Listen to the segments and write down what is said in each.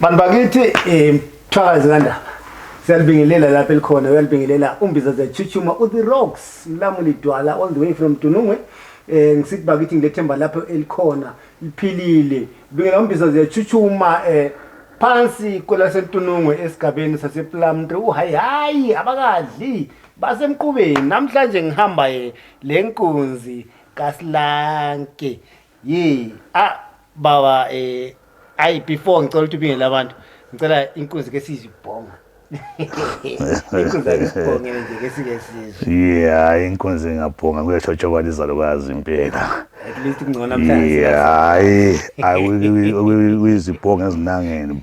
Bantu bakithi mthwakazi kandaba. Siyalibingelela lapho elikhona, uyalibingelela umbiza ziyathuthuma uThe Rocks, Mlamuli Dwala all the way from Dunungwe. Ngisithi bakithi ngilethemba lapho elikhona liphilile. Bingela umbiza ziyathuthuma phansi kwelaseNtunungwe esigabeni sasePlumtree. Uhayi hayi abakadli basemqubeni. Namhlanje ngihamba le nkunzi kaSilanke. Ye ah baba ayi before ngicela ukuthi ubingele abantu ngicela inkunzi ke sizibhonga. Inkunzi ake sibhongele nje ke sike sizwe. Yeah, inkunzi ingabhonga kuyashotshoba izalukazi impela. At least kungcono namhlanje. Yeah, hayi, hayi uyizibhonga ezinangeni.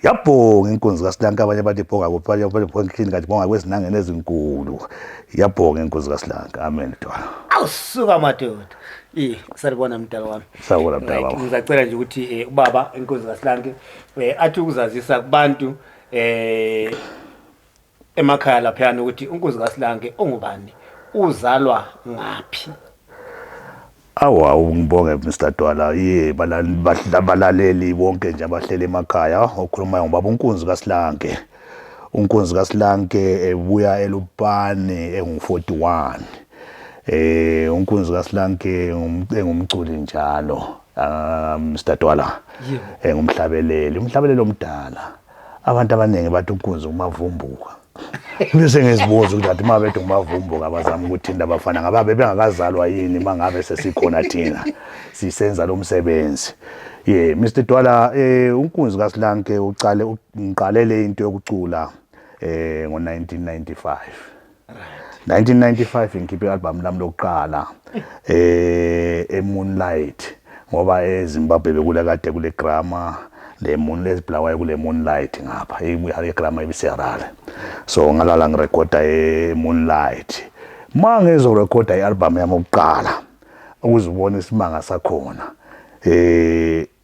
Yabhonga inkunzi kaSilanka, abanye bathi ibhonga kuphi, abanye bathi ibhonga ekhini, kanti ibhonga kwezinangeni ezinkulu. Yabhonga inkunzi kaSilanka. Amen Dwala. Awusuka madoda. Salibona mdala wami. Sawubona mdala Right, baba. ngizacela nje ukuthi ubaba inkunzi kaSilanke athi ukuzazisa kubantu emakhaya laphayana ukuthi unkunzi kaSilanke ungubani, uzalwa ngaphi. Awu awu ngibonge Mr Dwala. Ye abalaleli bonke nje abahleli emakhaya okhulumayo ngobaba uNkunzi kaSilanke. UNkunzi kaSilanke ebuya eLupane engu41. UNkunzi kaSilanke engumculi njalo. Mr Dwala. Yebo. Engumhlabeleli, umhlabeleli omdala. Abantu abaningi bathi uNkunzi umavumbuka. Bese ngizibuza ukuthi athi uma bethi ngumavumbuka abazama ukuthinta abafana ngabe bengakazalwa yini mangabe sesikhona thina sisenza lo msebenzi. Ye Mr Dwala, uNkunzi kaSilanke uqale ngiqalele into yokucula ngo1995. 1995 ngikhiphe i-album lami lokuqala eMoonlight, ngoba eZimbabwe bekule kade kule grammar le moon lezibulawayo kule Moonlight ngapha i-grammar ibiseHarare, so ngalala ngirekhoda eMoonlight. Ma ngizorekhoda i-album yami yokuqala ukuze ubone isimanga sakhona,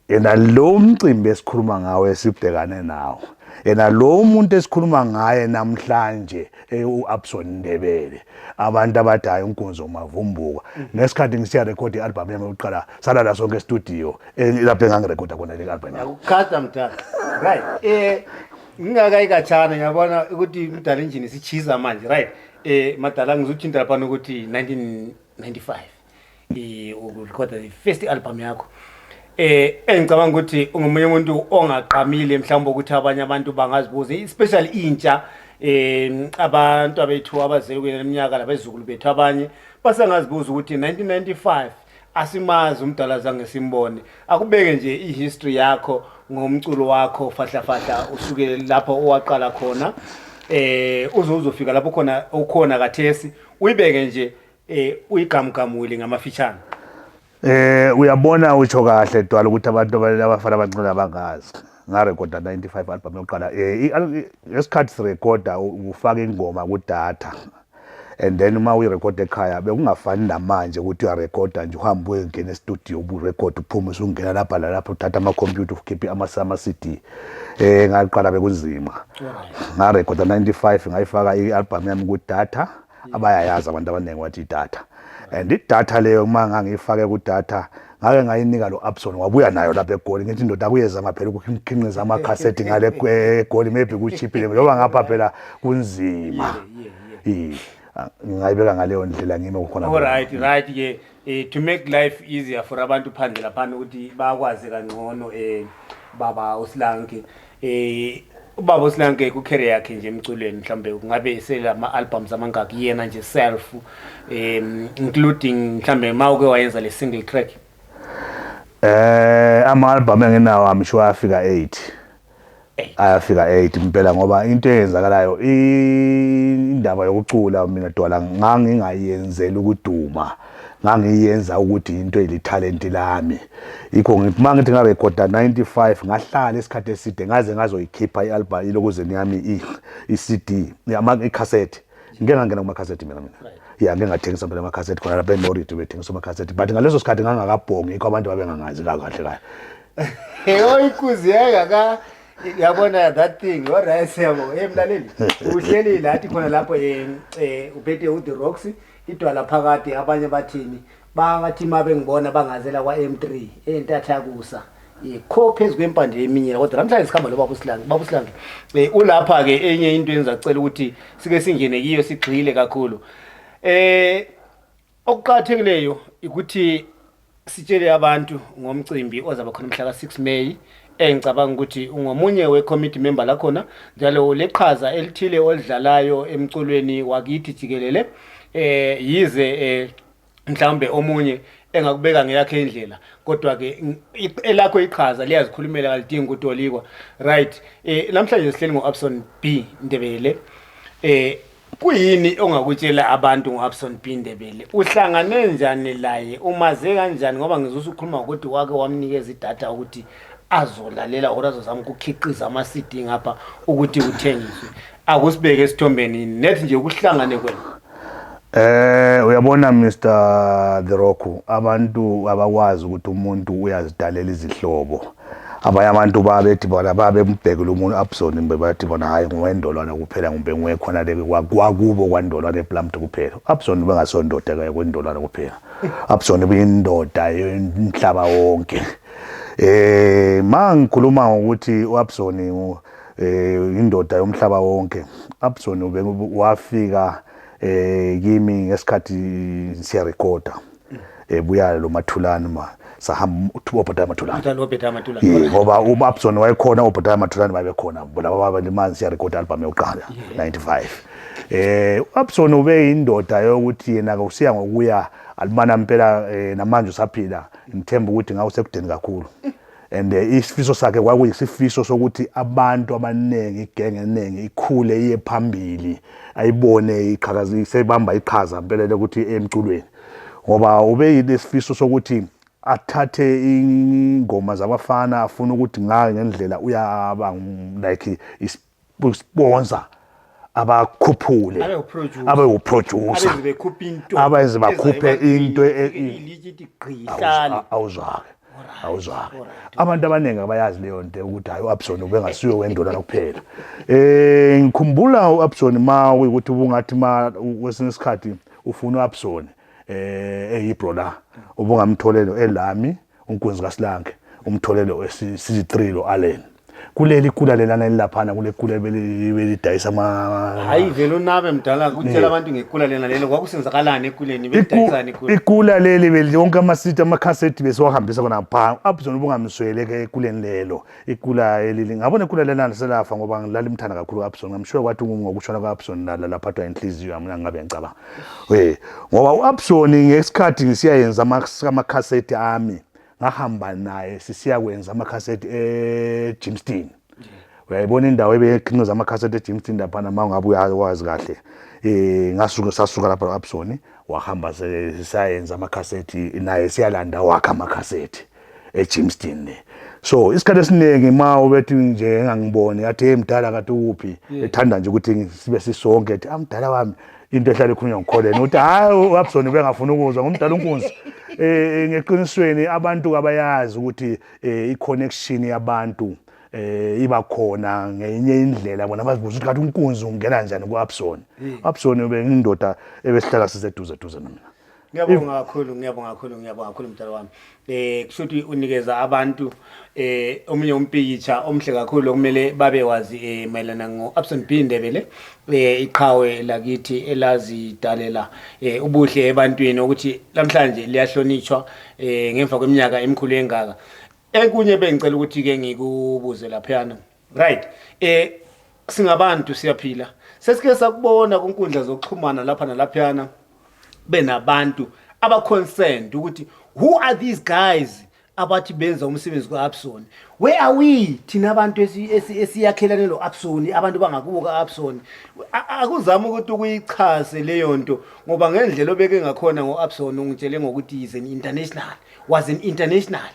yena lo mcimbi esikhuluma ngawo esibhekane nawo, yena lo muntu esikhuluma ngaye namhlanje u-Abson Ndebele, abantu abathi hayi uNkunzi umavumbuka. Ngesikhathi ngisiya record i-album yami yokuqala salala sonke e-studio lapho engangirekhoda khona le album yami. Akukhata mdala. Right. Ngingakayi khatshana ngiyabona ukuthi mdala engine isichiza manje, right? Madala ngizothinta lapha ukuthi 1995 urekhoda the first album yakho. Engicabanga ukuthi ungomunye umuntu ongaqamile mhlawumbe ukuthi abanye abantu bangazibuza, especially intsha, abantu abethu abazelwe kule minyaka labezukulu bethu abanye basengazibuza ukuthi 1995 asimazi umdala zange simbone. Akubeke nje ihistory yakho ngomculo wakho fahla fahla usuke lapho owaqala khona uze uzofika lapho khona ukhona kathesi, uyibeke nje uyigamugamule ngamafitshane. Uyabona utsho kahle Dwala ukuthi abantu abafana abancane abangazi. Ngarekhoda 95 album yokuqala. Ngesikhathi sirekhoda ufaka ingoma ku data. And then uma uyirekhoda ekhaya bekungafani namanje ukuthi uyarekhoda nje uhambe uyongena e-studio uburekhode uphume usungena lapha nalapha uthatha ama-computer ukhiphe ama CD. Ngaqala bekunzima. Ngarekhoda 95 ngayifaka i-album yami ku data. Abayayazi abantu abaningi wathi idatha. And idatha leyo uma ngangiyifake ku data ngake ngayinika lo Abson wabuya nayo lapha eGoli, ngithi indoda akuyezama phela ukukhinqiza amakhasethi ngale eGoli, maybe kuchiphile njengoba ngapha phela kunzima. Ngingayibeka ngaleyo ndlela ngime khona. All right, right ke to make life easier for abantu phandle laphana ukuthi bakwazi kangcono baba uSilanke, ubaba uSilanke ku career yakhe nje emculweni mhlambe kungabe selama albums amangaki yena nje self, including mhlambe mawuke wayenza le single track? Ama album enginawo I'm sure afika 8. Ayafika 8 impela, ngoba into eyenzakalayo indaba yokucula mina Dwala ngangingayenzeli ukuduma, ngangiyenza ukuthi into elithalenti lami. Yikho ngithi uma ngithi ngarekhoda 95 ngahlala isikhathi eside ngaze ngazoyikhipha i-album ilokuzeni yami i-CD, i-cassette. Ngike ngangena kuma-cassette mina. Ya, ngike ngathengisa phela ama-cassette khona lapha eNoridi, bethengisa ama-cassette, but ngaleso sikhathi ngangakabhongi, yikho abantu babengangazi kahle kahle. Hey, inkunzi yayingaka Yabona that thing, alright, siyabonga. Hey mlaleli, uhleli lathi khona lapho uphethe u The Rocks, idwala phakathi. Abanye bathini? Bangathi uma bengibona bangazela kwa-M3 entathakusa kho phezu kwempande yeminyela, kodwa namhlanje sikhamba lo baba uSihlangu. Baba uSihlangu, ulapha-ke enye into engizacela ukuthi sike singene kiyo, sigxile kakhulu. Okuqakathekileyo ukuthi sitshele abantu ngomcimbi ozaba khona mhla ka-6 May, engicabanga ukuthi ungomunye we-committee member lakhona, njalo leqhaza elithile olidlalayo emculweni wakithi jikelele, yize mhlawumbe omunye engakubeka ngeyakhe indlela, kodwa ke elakho iqhaza liyazikhulumela, kalidingi ukutolikwa, right? Namhlanje sihleli ngo-Abson B Ndebele. Kuyini ongakutshela abantu ngo-Abson B Ndebele? Uhlangane njani laye? Umaze kanjani? Ngoba ngizwe usukhuluma ngokuthi wake wamnikeza idatha ukuthi azolalela or azozama ukukhiqiza ama-CD ngapha ukuthi uthengiswe. Akusibeke esithombeni nethi nje ukuhlangane kwenu. Uyabona Mr The Rock, abantu abakwazi ukuthi umuntu uyazidalela izihlobo. Abanye abantu babethi bona babembhekela umuntu Abson, bathi bona hayi, ngowendolwana kuphela, ngumbe nguwekhona le kwakubo kwandolwana ePlumtree kuphela. Abson bengasondoda ke kwendolwana kuphela. Abson buyindoda yomhlaba wonke. Mangikhuluma ngokuthi uAbson indoda yomhlaba wonke, Abson wafika kimi ngesikhathi siyarekhoda, ebuya lo Mathulani, ma sahamba uObadiah Mathulani. Uthanda uObadiah Mathulani. Yeah, ngoba uAbson wayekhona, uObadiah Mathulani babekhona laba babalimani siyarekhoda album yokuqala 95. uAbson ube indoda yokuthi yena kusiya ngokuya alimana impela, namanje usaphila, ngithemba ukuthi ngawe sekudeni kakhulu, and isifiso sakhe kwakuyisifiso sokuthi abantu abaningi, igenge eningi ikhule iye phambili, ayibone iqhakaza sebamba iqhaza impela ukuthi emculweni, ngoba ube yilesifiso sokuthi athathe ingoma zabafana, afuna ukuthi ngayo ngendlela uyaba like sponsor, abakhuphule. Abe uproducer. Abe uproducer. Abenze bekhuphe into. Abenze bakhuphe into ilitshe ithi gqi ihlale. Awuzwake, awuzwake, abantu abaningi abayazi leyo nto ukuthi hayi, u-Abson ubengasiyo wendolwana kuphela. Ngikhumbula u-Abson ma kuyikuthi ubungathi ma kwesinye isikhathi ufuna u-Abson eyibro la, ubungamtholelo elami unkunzi kaSilanke, umtholelo esizi3 lo Allen kuleli kula lelana elilaphana kule kula belidayisa ama Hayi vele, unabe mdala ukutshela abantu ngekula lena lelo, kwakusenzakalani ekuleni? Belidayisani ekula? Ikula leli beli wonke amasiti, amakhasethi besiwahambisa khona pha. Abson ubungamswele ke ekuleni lelo, ikula elili ngabona ikula lelana selafa, ngoba ngilala imthanda kakhulu u-Abson. Ngamshuwa kwathi ngokushona ka-Abson lala laphathwa inhliziyo yami ngabe ngicabanga ngoba u-Abson ngesikhathi ngisiyayenza amakhasethi ami, ngahamba naye sisiyakwenza amakhasethi eGermiston. Uyayibona indawo ebekhinqiza amakhasethi eGermiston laphana, uma ngabe uyawazi kahle. Ngasuka, sasuka lapha u-Abson wahamba, sisayenza amakhasethi naye, siyalanda wakhe amakhasethi eGermiston le. So isikhathi esiningi ma ubethi nje engangiboni athi, "Hey mdala, kade ukuphi?" Ethanda nje ukuthi sibe sisonke, ethi, "Amdala wami." Into ehlala ikhulunywa ngikholeni ukuthi hayi, u-Abson bengafuni ukuzwa ngomdala unkunzi. Ngeqinisweni abantu abayazi ukuthi i-connection yabantu iba khona ngenye indlela. Bona bazibuza ukuthi kathi unkunzi ungena kanjani ku-Abson. Abson ube indoda ebesihlala siseduze duze nomina. Ngiyabonga kakhulu, ngiyabonga kakhulu, ngiyabonga kakhulu mdala wami. Kusho ukuthi unikeza abantu omunye umpikitsha omhle kakhulu okumele babe wazi mayelana ngo-Abson B Ndebele, iqhawe lakithi elazidalela ubuhle ebantwini ukuthi namhlanje liyahlonitshwa ngemva kweminyaka emikhulu engaka. Enkunye bengicela ukuthi ke ngikubuze laphayana. Right. Singabantu siyaphila. Sesike sakubona kunkundla zokuxhumana lapha nalaphayana benabantu aba-concerned ukuthi who are these guys abathi benza umsebenzi ka-Abson? Where are we thina abantu esiyakhelane lo-Abson, abantu bangakubo ka-Abson? Akuzame ukuthi ukuyichaze leyo nto, ngoba ngendlela obeke ngakhona ngo-Abson, ungitshele ngokuthi is an international, was an international,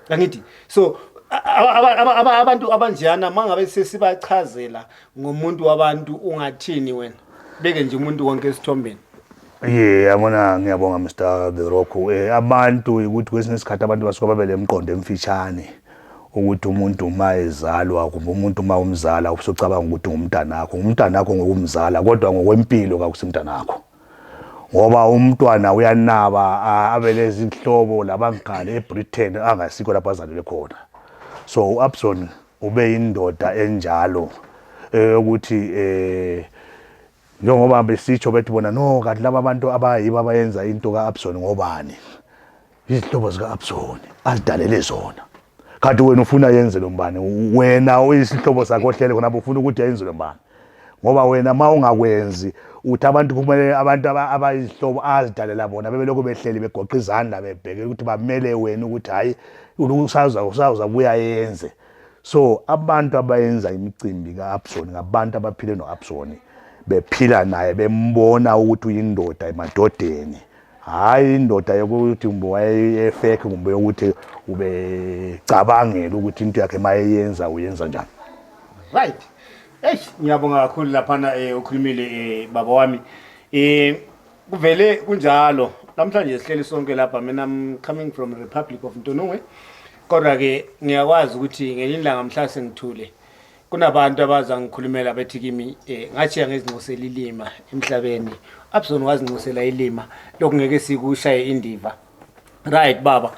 angithi? So abantu abanjeyana, mangabe sesibachazela ngomuntu wabantu, ungathini wena? Beke nje umuntu wonke esithombeni. Ye, yabona, ngiyabonga Mr The Rock. Abantu ukuthi kwesinye isikhathi abantu basuka babe lemqondo emfishane. Ukuthi umuntu uma ezalwa kumbe umuntu uma umzala usucabanga ukuthi ngumntanakho, ngumntanakho ngokumzala kodwa ngokwempilo kakusimntanakho. Ngoba umntwana uyanaba abe lezinhlobo labangane eBritain angasikho lapho azalelwe khona. So uAbson ube indoda enjalo ukuthi njengoba besitsho bethi bona no kanti laba bantu abayibo abayenza into ka-Abson ngobani, izihlobo zika-Abson azidalele zona, kanti wena ufuna yenzelwe mbani? Wena uyisihlobo sakho ohlele khona ufuna ukuthi yenzelwe mbani? Ngoba wena ma ungakwenzi uthi abantu kumele abantu abayizihlobo azidalela bona bebelokhu behleli begoqa izandla bebheke ukuthi bamele wena ukuthi hhayi usaza usaza buya yenze. So abantu abayenza imicimbi ka-Abson ngabantu abaphile no-Abson, bephila naye, bembona ukuthi uyindoda emadodeni, hhayi indoda yokuthi kumbe wayefake kumbe yokuthi ubecabangela ukuthi into yakhe uma eyenza uyenza njani. Right. Eish, ngiyabonga kakhulu laphana ukhulumile baba wami. Kuvele kunjalo. Namhlanje sihleli sonke lapha, mina I'm coming from Republic of Ntonongwe. Kodwa ke ngiyakwazi ukuthi ngelinye ilanga mhla sengithule kunabantu abaza ngikhulumela bethi kimi ngatshiya ngezinxusela ilima emhlabeni. Abson wazinxusela ilima lokhu ngeke sikushaye indiva. Right baba.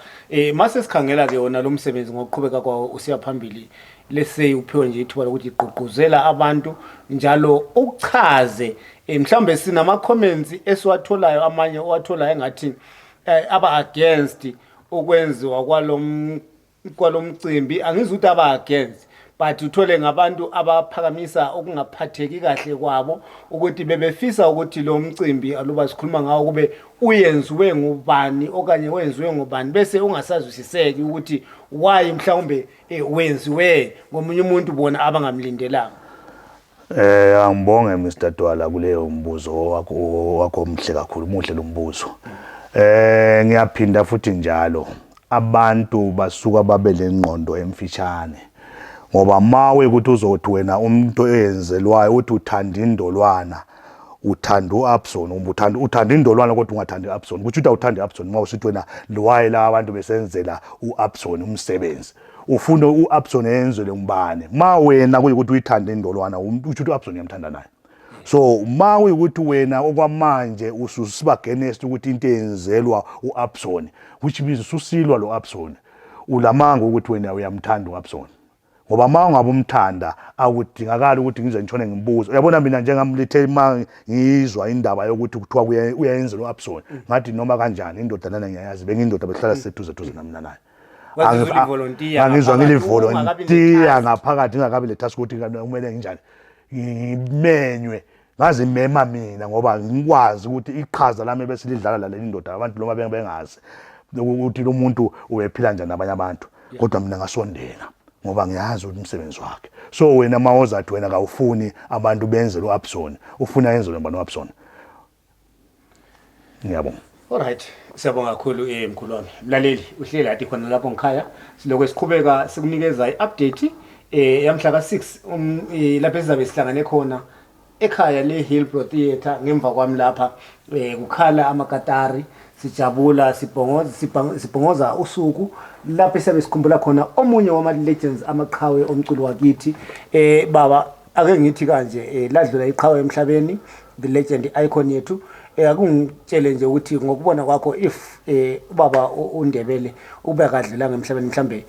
Mase sikhangela ke wona lo msebenzi ngokuqhubeka kwawo usiya phambili, let's uphiwe nje ithuba lokuthi igqugquzela abantu njalo ukuchaze mhlawumbe sinama comments esiwatholayo, amanye owatholayo engathi aba against ukwenziwa kwalomcimbi. Angizwa ukuthi aba against, but uthole ngabantu abaphakamisa ukungaphatheki kahle kwabo ukuthi bebefisa ukuthi lo mcimbi aluba sikhuluma ngawo kube uyenziwe ngubani okanye wenziwe ngubani, bese ungasazwisiseki ukuthi why mhlawumbe wenziwe ngomunye umuntu bona abangamlindelanga. Angibonge Mr Dwala kuleyo mbuzo wakho omhle kakhulu, muhle lo mbuzo. Ngiyaphinda futhi njalo, abantu basuka babe lengqondo emfishane. Ngoba mawe ukuthi uzothi wena umuntu oyenzelwayo uthi uthanda indolwana, uthanda uAbson, umbe uthanda indolwana kodwa ungathandi uAbson. Kuthi uthanda uAbson uma usithi wena why la abantu besenzela uAbson umsebenzi. Ufuna uAbson enzelwe ngubani? Ma wena kuyikuthi uyithanda indolwana, usho ukuthi uAbson uyamthanda naye. So ma kuyikuthi wena okwamanje ususiba against ukuthi into eyenzelwa uAbson, which means ususilwa lo Abson, ulamanga ukuthi wena uyamthanda uAbson. Ngoba ma ungabe umthanda akudingakali ukuthi ngize ngitshone ngibuze. Uyabona mina njengamlithe ma ngizwa indaba yokuthi kuthiwa uyayenzela uAbson, ngathi noma kanjani indoda lana ngiyayazi, bengindoda behlala siseduze duze nami naye. Ngizwa ngilivolontiya ngaphakathi ngingakabi le task ukuthi kumele nginjani ngimenywe, ngazimema mina ngoba ngikwazi ukuthi iqhaza lami bese lidlala laleli ndoda, abantu noma bengazi ukuthi lo muntu ubephila njani nabanye abantu, kodwa mina ngasondela ngoba ngiyazi ukuthi umsebenzi wakhe. So wena mawozathi wena kawufuni abantu benze lo Abson, ufuna yenzelwe ngubani uAbson? Ngiyabonga. Alright, siyabonga kakhulu mkhulu wami. Mlaleli, uhleli ati khona lapho ngikhaya. Siloko siqhubeka sikunikeza iupdate yamhla ka6 lapho esizabe sihlangane khona ekhaya le Hillbrow Theatre. Ngemva kwami lapha kukhala amakatari, sijabula, sibhongoza usuku lapho esiyabe sikhumbula khona omunye wama legends, amaqhawe omculo wakithi. Baba, ake ngithi kanje, ladlula iqhawe emhlabeni, the legend, icon yethu. Akungitshele nje ukuthi ngokubona kwakho, if ubaba uNdebele ube kadlulanga emhlabeni, mhlambe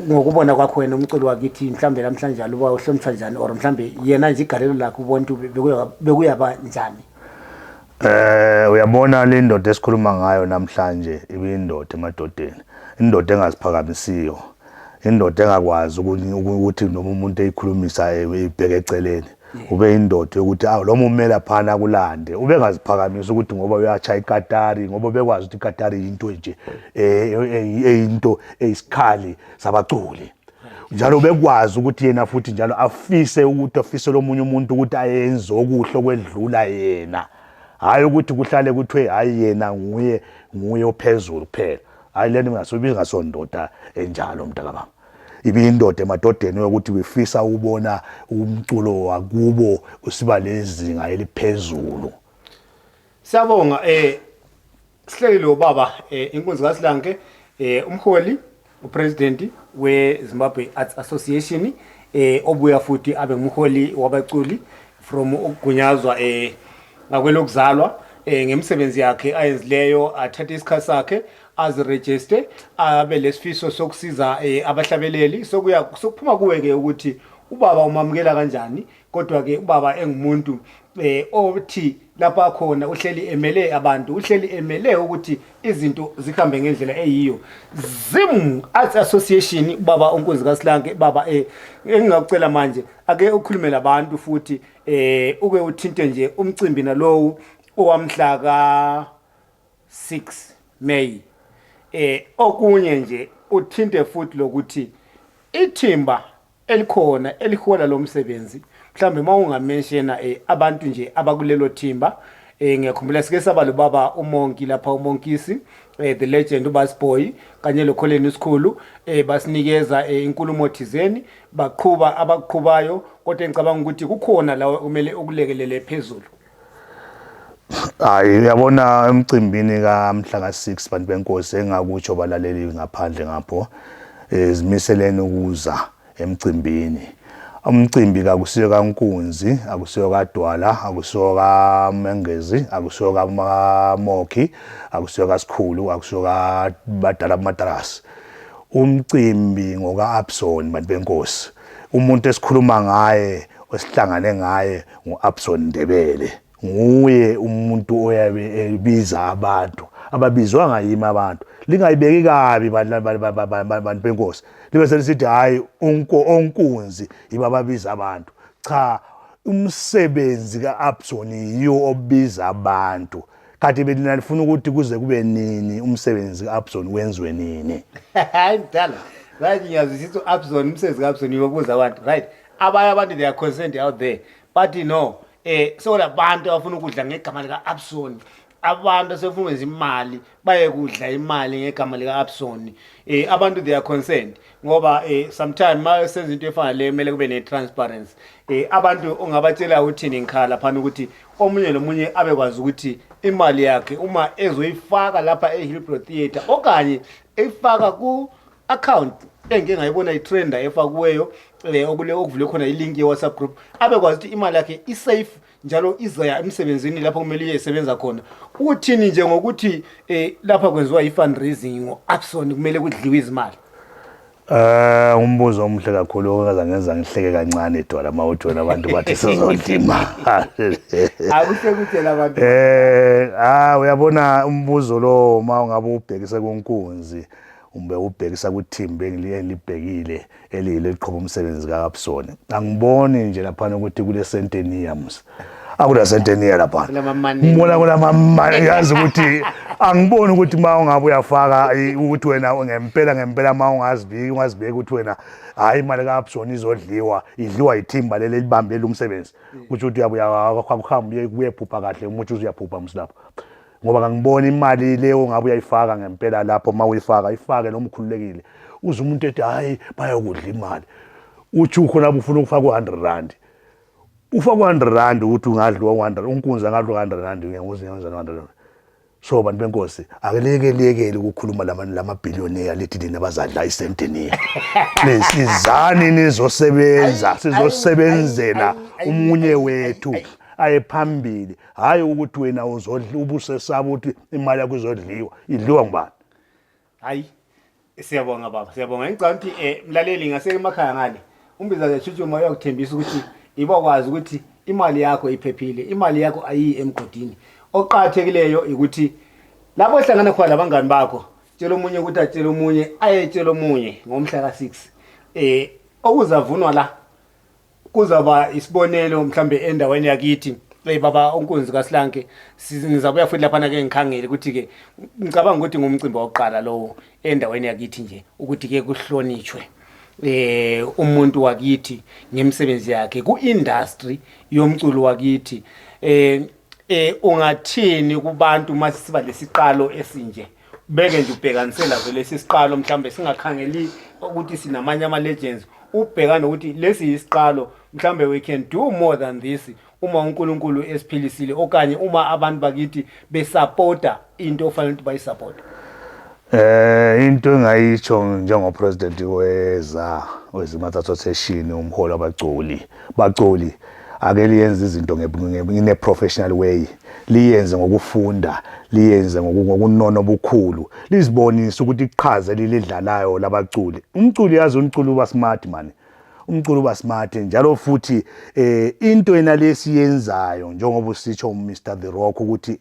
ngokubona kwakho wena umculo wakithi mhlambe namhlanje aluba uhlonishwa njani, or mhlambe yena nje igalelo lakhe ubona ukuthi bekuyaba njani? Uyabona le ndoda esikhuluma ngayo namhlanje ibindoda emadodeni, indoda engaziphakamisiyo, indoda engakwazi ukuthi noma umuntu eyikhulumisa ibheke eceleni. Ube indoda yokuthi awu noma umela phana kulande, ubengaziphakamisi ukuthi ngoba uyachaya ikatari, ngoba ubekwazi ukuthi ikatari into nje eyinto eyisikhali sabaculi. Njalo bekwazi ukuthi yena futhi njalo afise ukuthi afisele omunye umuntu ukuthi ayenze okuhle okwedlula yena, hayi ukuthi kuhlale kuthiwe hayi yena nguye ophezulu kuphela. Hayi, lento ingasondoda enjalo mntakababa. Ibiyindoda emadodeni yokuthi befisa ukubona umculo wakubo usiba lezinga eliphezulu. Siyabonga. Sihleli lo baba inkunzi kaSilanke, umholi Upresident we-Zimbabwe Arts Association, obuya futhi abe ngumholi wabaculi from ukugunyazwa ngakwelokuzalwa, ngemisebenzi yakhe ayenzileyo, athathe isikhathi sakhe azirejiste, abe lesifiso sokusiza abahlabeleli. Sokuya sokuphuma kuwe ke ukuthi ubaba umamukela kanjani, kodwa ke ubaba engumuntu othi lapha khona uhleli emele abantu, uhleli emele ukuthi izinto zihambe ngendlela eyiyo. Zim Arts Association, baba uNkunzi kaSilanke, baba, engingakucela manje, ake ukhulume labantu futhi uke uthinte nje umcimbi nalowu owamhla ka 6 May. Okunye nje uthinte futhi lokuthi ithimba elikhona elihola lo msebenzi, mhlambe uma ungamentiona abantu nje abakulelo thimba. Ngiyakhumbula sike saba lo baba uMonki lapha, uMonkisi, the legend uBasboy kanye lokholeni isikhulu, basinikeza inkulumo thizeni, baqhuba abaqhubayo, kodwa ngicabanga ukuthi kukhona la kumele ukulekelele phezulu. Hayi, uyabona, emcimbini kamhla ka-6, bantu benkosi, engakutsho balaleli ngaphandle ngapho, zimiseleni ukuza emcimbini. Umcimbi kakusiyo kaNkunzi, akusiyo kaDwala, akusiyo kaMengezi, akusiyo kaMokhi, akusiyo kaSikhulu, akusiyo kabadala bamatarasi. Umcimbi ngoka-Abson, bantu benkosi. Umuntu esikhuluma ngaye, esihlangane ngaye, ngu-Abson Ndebele. Nguye umuntu oyabe ebiza abantu, ababizwanga yimi abantu. Lingayibeki kabi, bantu benkosi, libe selisithi hhayi, onkunzi yibo ababiza abantu. Cha, umsebenzi ka-Abson yiwo obiza abantu. Kanti benina lifuna ukuthi kuze kube nini umsebenzi ka-Abson wenziwe nini? Hayi mdala, right, ngiyazwisisa. U-Abson, umsebenzi ka-Abson iwokuza abantu, right? Abanye abantu, they are concerned out there, bathi no, sokulabantu abafuna ukudla ngegama lika-Abson, abantu asefuna ukwenza imali, baye kudla imali ngegama lika-Abson. Abantu, they are concerned ngoba sometime ma senza into efana le, kumele kube ne-transparency. Abantu ongabatshela uthini ngikhala laphana ukuthi omunye nomunye abekwazi ukuthi imali yakhe uma ezoyifaka lapha e-Hillbrow Theatre okanye eyifaka ku-account engike ngayibona itrenda efakiweyo, okule okuvule khona ilink ye-WhatsApp group, abekwazi ukuthi imali yakhe i-safe njalo izaya emsebenzini lapho kumele iyesebenza khona. Uthini nje ngokuthi lapha kwenziwa i-fundraising ngo-Abson, kumele kudliwe izimali? Umbuzo omuhle kakhulu okaza ngenza ngihleke kancane, Dwala, mawuthi wena abantu bathi sizodla imali. Akuhle kutshela abantu. Uyabona, umbuzo lo uma ungabe ubhekise kuNkunzi, umbe ubhekisa kuthimba engilibhekile eliyilo eliqhuba umsebenzi kaAbson, angiboni nje laphana ukuthi kule sentenia musa, akula sentenia laphana. Kulamamani. Ngibona kulamamani, yazi ukuthi angiboni ukuthi uma ungabe uyafaka ukuthi wena ngempela ngempela uma ungazibiki, ungazibeki ukuthi wena hayi, imali ka-Abson izodliwa, idliwa yithimba leli elibambele umsebenzi, kusho ukuthi uyabuya ukuhamba uye uyephupha kahle umuntu, uyaphupha msilapho, ngoba kangiboni imali leyo ngabe uyayifaka ngempela lapho. Uma uyifaka, ifake noma ukhululekile, uze umuntu ethi hayi, bayokudla imali, uthi ukhona ufuna ukufaka u-R100, ufaka u-R100, ukuthi ungadliwa u-100, unkunzi angadliwa u-R100, uyenza u-100. So bantu benkosi, akeleke liyekele ukukhuluma lamabhiliyoniya, lithi nina bazadla isenteniya. Please, izani nizosebenza, sizosebenzela umunye wethu aye phambili, hhayi ukuthi wena uzodla ubusesaba ukuthi imali yakho izodliwa. Idliwa ngubani? Hayi, siyabonga baba, siyabonga. Ngicabanga ukuthi mlaleli ngase emakhaya ngale, umbiza nje uyakuthembisa ukuthi ibakwazi ukuthi imali yakho iphephile, imali yakho ayiyi emgodini. Okuqakathekileyo ukuthi lapho ohlangana khona labangani bakho, tshela omunye ukuthi atshele omunye, ayetshela omunye ngomhla ka-6. Okuzavunwa la kuzaba isibonelo mhlambe endaweni yakithi. Baba uNkunzi kaSilanke, ngizabuya futhi laphana ke ngikhangele ukuthi ke ngicabanga ukuthi ngumcimbi wokuqala lowo endaweni yakithi nje ukuthi ke kuhlonitshwe umuntu wakithi ngemisebenzi yakhe ku-industry yomculo wakithi. Ungathini kubantu mase siba lesiqalo esinje, beke nje ubhekanisela lazo lesi siqalo, mhlambe singakhangeli ukuthi sinamanye ama-legends, ubhekane ukuthi lesi yisiqalo, mhlambe we can do more than this uma uNkulunkulu esiphilisile okanye uma abantu bakithi besapota into ofanele ukuthi bayisapota? Into engayisho njengo president weza weZimath Association, umholi wabaculi, baculi, ake liyenze izinto in a professional way, liyenze ngokufunda, liyenze ngokunono obukhulu, lizibonise ukuthi iqhaza elilidlalayo labaculi. Umculi, yazi, umculi uba smart man, umculo uba smart njalo futhi. Into yena lesiyenzayo, njengoba usitsho Mr The Rock, ukuthi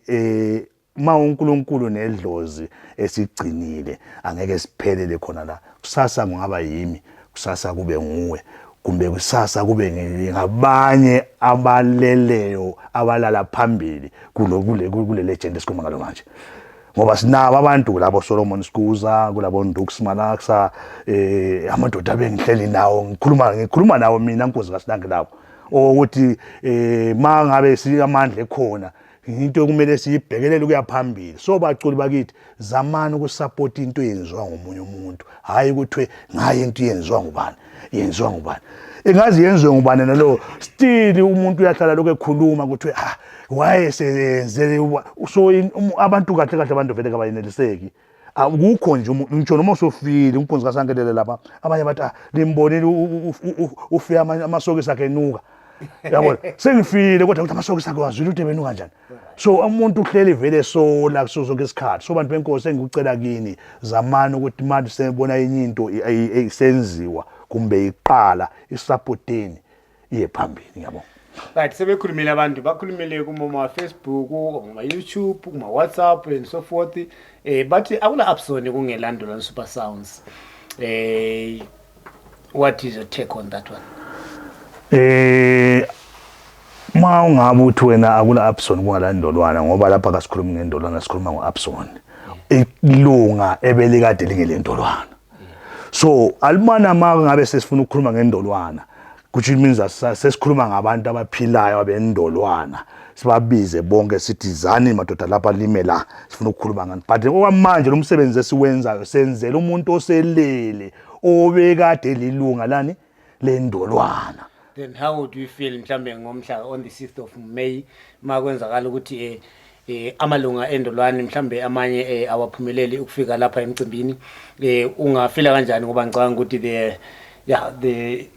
uma uNkulunkulu nedlozi esigcinile, angeke siphelele khona la. Kusasa kungaba yimi, kusasa kube nguwe, kumbe kusasa kube ngabanye abaleleyo abalala phambili kulo kule legend esikhuluma ngalo manje, ngoba sinabo abantu labo Solomon Skuza, kulabo Ndux Malaxa, amadoda abengihleli nawo, ngikhuluma nawo mina nkosi kaSinange, labo ukuthi mangabe amandla ekhona, into okumele siyibhekelele ukuya phambili. So baculi bakithi, zamani ukusupport into eyenziwa ngomunye umuntu, hayi ukuthi ngaye into yenziwa ngubani, yenziwa ngubani, ingazi yenziwe ngubani nalo. Still umuntu uyahlala lokho ekhuluma ukuthi ah, wayeseyenze. So abantu, kahle kahle, abantu vele kabayeneliseki. Akukho nje ngisho noma usufile unkunzi kasankelele lapha, abanye bathi, ah, nimbonile ufike amasokisi akhe enuka, yabona, sengifile, kodwa ukuthi amasokisi akhe wazwile ukuthi ebenuka kanjani. So umuntu uhleli vele sola kuso sonke isikhathi. So bantu benkosi, engikucela kini, zamani ukuthi manje sebona enye into isenziwa kumbe iqala, isupporteni iye phambili. Ngiyabonga. Right, sebekhulumile abantu, bakhulumile kuma Facebook, kuma YouTube, kuma WhatsApp and so forth. Bathi akula Abson kungelandula Super Sounds. What is your take on that one? Ma ungabe uthi wena akula Abson kungalandolwana, ngoba lapha kasikhulumi ngendolwana, sikhuluma ngo-Abson, ilunga ebelikade lingelendolwana. So alibana ma ngabe sesifuna ukukhuluma ngendolwana, which means sesikhuluma ngabantu abaphilayo abendolwana, sibabize bonke sithi, zani madoda lapha, lime la, sifuna ukukhuluma ngani. But okwamanje lo msebenzi esiwenzayo senzela umuntu oselele obekade lilunga lani lendolwana. Then how would you feel mhlambe ngomhla on the 6th of May makwenzakala ukuthi amalunga endolwane mhlambe amanye awaphumeleli ukufika lapha emcimbini? Ungafila kanjani? Ngoba ngicabanga ukuthi the yeah the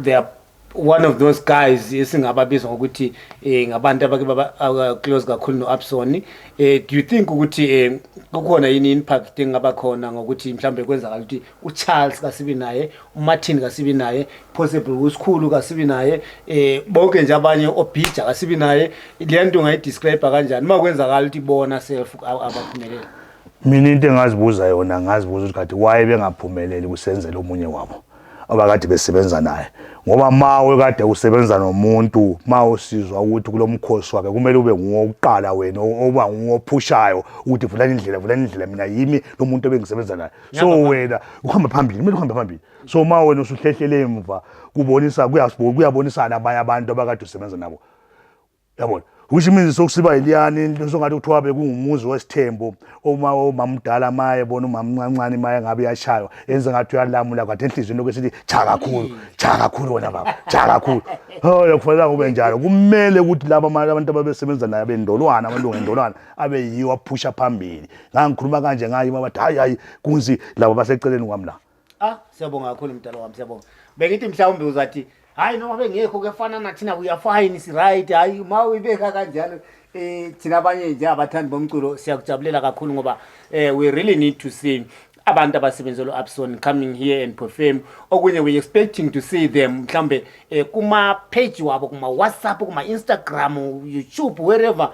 they are one of those guys esingababiza ngokuthi ngabantu abake baba close kakhulu no-Abson. Do you think ukuthi kukhona yini impact engaba khona ngokuthi mhlambe kwenzakala ukuthi uCharles kasibi naye, uMartin kasibi naye, possible uSikhulu kasibi naye, bonke nje abanye, oBija kasibi naye? Le nto ungayidescribe kanjani uma kwenzakala ukuthi bona self abaphumelele? Mina into engazibuza yona, ngazibuza ukuthi kade waye bengaphumeleli kusenzela omunye wabo abakade besebenza naye, ngoba mawe kade usebenza nomuntu, ma usizwa ukuthi kulo mkhosi wakhe kumele ube nguwokuqala wena oba nguwophushayo ukuthi vulani indlela, vulani indlela, mina yimi lo muntu ebengisebenza naye. So wena uhamba phambili, kumele uhambe phambili. So ma wena usuhlehlele emva, kubonisa kuyabonisana abanye abantu abakade usebenza nabo, yabona, which means sokusiba yiliyani songathi kuthiwa bekungumuzi wesithembu, uma umamdala maye bona umamncancane maye ngabe uyashaywa, yenze ngathi uyalamula, kade enhliziyweni lokho esithi cha kakhulu, cha kakhulu wena baba, cha kakhulu. Oh, kufanele kube njalo. Kumele ukuthi laba abantu ababesebenza naye bendolwana, amalungu endolwana, abe yiwo aphusha phambili. Ngangikhuluma kanje ngayo, bathi hayi hayi kunzi labo baseceleni kwami la. Ah, siyabonga kakhulu mdala wami, siyabonga. Bengithi mhlawumbe uzathi hayi, noma bengekho kuyafana nathina, we are fine, si right. Hayi, ma uyibeka kanjalo, thina abanye nje abathandi bomculo siyakujabulela kakhulu, ngoba we really need to see abantu abasebenzela u-Abson coming here and perform. Okunye, we expecting to see them mhlambe kuma page wabo, kuma WhatsApp, kuma Instagram, YouTube, wherever,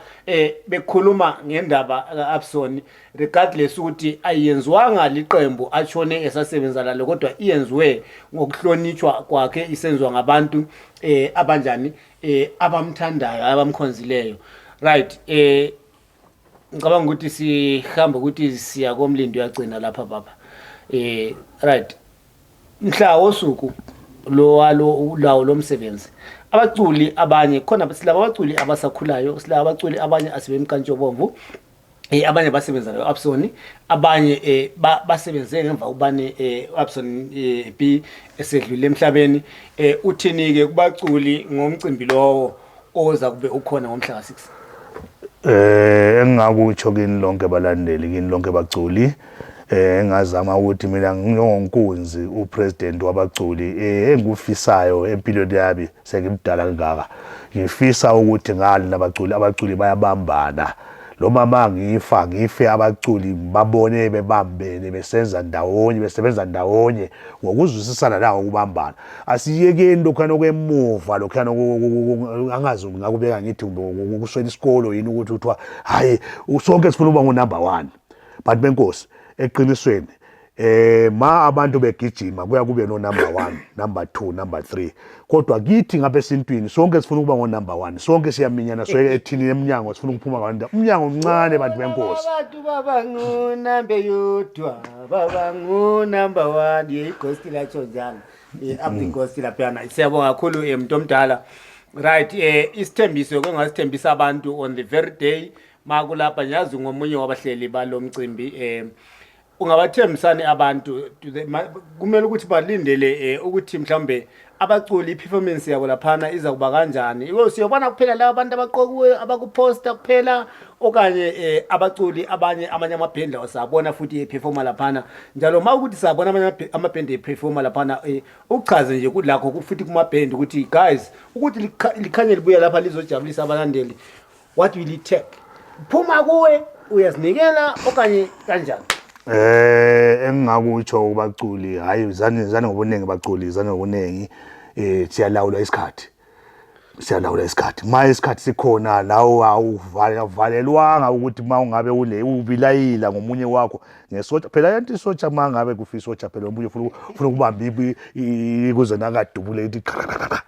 bekhuluma ngendaba ka-Abson, regardless ukuthi ayenziwanga liqembu ashone esasebenza lalo, kodwa iyenziwe ngokuhlonitshwa kwakhe, isenziwa ngabantu abanjani, abamthandayo, abamkhonzileyo. Right, ngicabanga ukuthi sihamba ukuthi siya komlindo, uyagcina lapha baba. Right, mhla wosuku lo walo lawo lomsebenzi, abaculi abanye khona, silaba abaculi abasakhulayo, silaba abaculi abanye asebemkantshobomvu, abanye basebenza nayo Abson, abanye basebenze ngemva kubane Abson B esedlule emhlabeni. Uthini ke kubaculi ngomcimbi lowo oza kube ukhona ngomhla ka6? Engingakutsho kini lonke balandeli, kini lonke baculi. Engazama ukuthi mina nginonkunzi upresident wabaculi engikufisayo empilweni yami sengimdala kangaka, ngifisa ukuthi ngale nabaculi, abaculi bayabambana. Lo mama ngifa ngife abaculi babone bebambene besenza ndawonye, besebenza ndawonye ngokuzwisisana nangokubambana. Asiyekeni lokhuyana okwemuva lokhuyana, angazi ngakubeka ngithi kuswela isikolo yini ukuthi kuthiwa hhayi sonke sifuna ukuba ngu-number one. But benkosi, eqinisweni ma abantu begijima kuya kube no number 1, number 2, number 3, kodwa kithi ngapha esintwini sonke sifuna ukuba ngo number 1. Sonke siyaminyana soke ethini emnyango, sifuna ukuphuma ngabantu, umnyango omncane, bantu benkosi. Abantu baba ngunambe yodwa, baba ngu-number one. Ye ighost latsho njalo. Up the ghost laphayana. Siyabonga kakhulu, muntu omdala. Right, isithembiso kwengasithembisa abantu on the very day makulapha, ngiyazi ngomunye wabahleli balo mcimbi, ungabathembisani abantu kumele ukuthi balindele ukuthi mhlawumbe abaculi i-performance yabo laphana iza kuba kanjani? Iyo siyobona kuphela laba bantu abaqokiwe abakuposta kuphela, okanye abaculi abanye, amanye amabhendi lawo sabona futhi eperforma laphana njalo? Ma ukuthi sabona amanye amabhendi eperforma laphana, uchaze nje kulakho futhi kumabhendi ukuthi guys, ukuthi likhanye libuya lapha lizojabulisa abalandeli, what will it take? Phuma kuwe, uyazinikela okanye kanjani? Engingakutsho kubaculi, hayi, zani zani ngobuningi baculi, zani ngobuningi. Siyalawula isikhathi, siyalawula isikhathi. Ma isikhathi sikhona lawo awuvalelwanga ukuthi ma ungabe ule ubilayila ngomunye wakho ngesotsha phela, yanti isotsha ma ngabe kufa isotsha phela, omunye ufuna ukubamba kuze nakadubule ithi qha.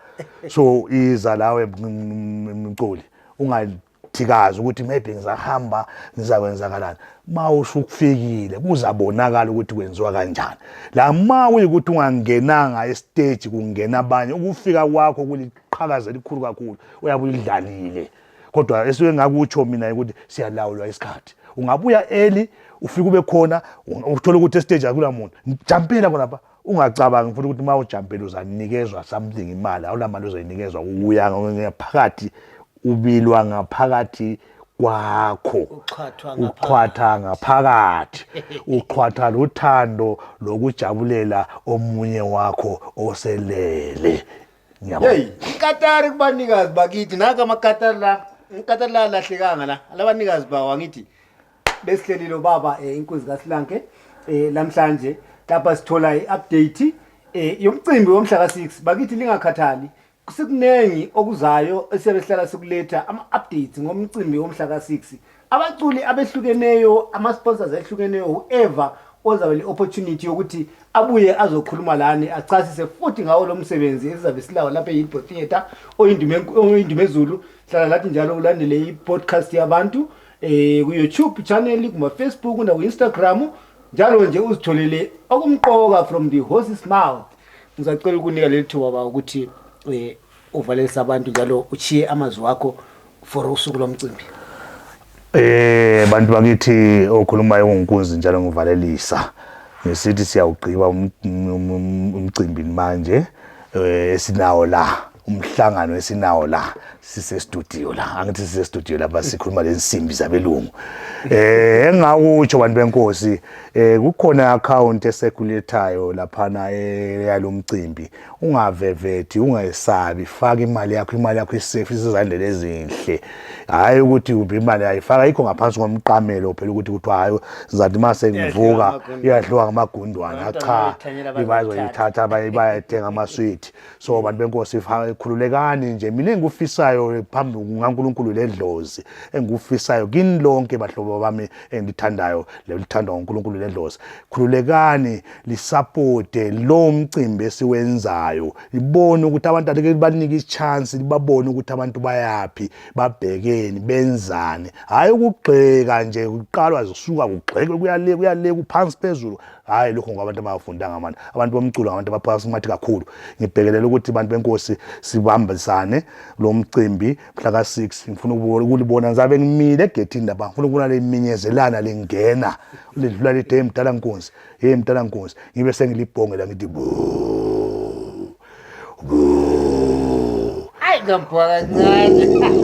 So iza lawe mculi, ungathikazi ukuthi maybe ngizahamba ngizakwenzakalani. Ma usukufikile kuzabonakala ukuthi kwenziwa kanjani. La ma kuyikuthi ungangenanga estage kungena abanye, ukufika kwakho kuliqhakaza elikhulu kakhulu, uyabe uyidlalile. Kodwa esuke ngakutsho mina ukuthi siyalawulwa isikhathi. Ungabuya early, ufike ube khona, uthole ukuthi estage akula muntu, jampela khonapha. Ungacabangi futhi ukuthi uma ujampela uzanikezwa something, imali awula mali uzoyinikezwa. Uya ngaphakathi, ubilwa ngaphakathi kwakho. Uxhwathwa. Uxhwatha ngaphakathi, uxhwatha luthando lokujabulela omunye wakho oselele. Ngiyabonga. Hey, iKatari kubanikazi bakithi, naka amaKatari la, iKatari la lahlekanga la alabanikazi bawo. Angithi besihlelile ubaba inkunzi kaSilanke namhlanje lapha sithola iupdate yomcimbi womhla ka6. Bakithi, lingakhathali, sikuningi okuzayo esiyabe sihlala sikuletha ama-updates ngomcimbi womhla ka-6, abaculi abehlukeneyo, ama-sponsors ehlukeneyo, whoever ozabe le-opportunity yokuthi abuye azokhuluma lani, achasise futhi ngawo lo msebenzi esizabe silawo lapha e-Hillbrow Theatre oyindumezulu. Hlala lathi njalo, ulandele i-podcast yabantu ku-YouTube channel, kuma-Facebook naku-Instagram njalo nje, uzitholele okumqoka from the horse's mouth. Ngizacela ukunika leli thuba ba ukuthi uvalelise abantu njalo uchiye amazwi wakho for usuku lomcimbi. Bantu bakithi, okhulumayo ungunkunzi njalo. Ngivalelisa ngisithi siyawugqiba umcimbi manje esinawo la, umhlangano esinawo la, sise studio la. Angithi sise studio lapha, sikhuluma lensimbi zabelungu. Engakutsho bantu benkosi, kukhona account ecirculatayo laphana yalomcimbi. Ungavevethi, ungayisabi, faka imali yakho. Imali yakho isafe, isezandleni ezinhle. Hhayi ukuthi kumbe imali ayifaka ikho ngaphansi komqamelo phela, ukuthi kuthiwa hhayi zathi uma sengivuka Iyadliwa iyadliwa ngamagundwana. Abantwana cha bayayithanyela, bazoyithatha, bayathenga amaswiti. So bantu benkosi, khululekani nje. Mina engikufisayo phambi kukaNkulunkulu ledlozi, engikufisayo kini lonke bahlobo bami engilithandayo lelithandwa nguNkulunkulu ledlozi, khululekani, lisapote lo mcimbi esiwenzayo. Libone ukuthi abantu alike banike ichance, libabone ukuthi abantu bayaphi, babhekeni, benzani. Hhayi ukugxeka nje kuqalwa zisuka kugxekwe, kuyale kuyale, kuphansi phezulu. Hhayi, lokho ngabantu abangafundanga mani. Abantu bomculo ngabantu abaphasi mathi kakhulu. Ngibhekelela ukuthi bantu benkosi sibambisane lo mcimbi mhla ka-6. Ngifuna ukulibona, ngizabe ngimile egethini lapha, ngifuna ukubona liminyezelana lingena, lidlula lithi, "Hey mdala nkunzi, hey mdala nkunzi." Ngibe sengilibhongela ngithi bu bu. Ayi, ngambhoka kancane.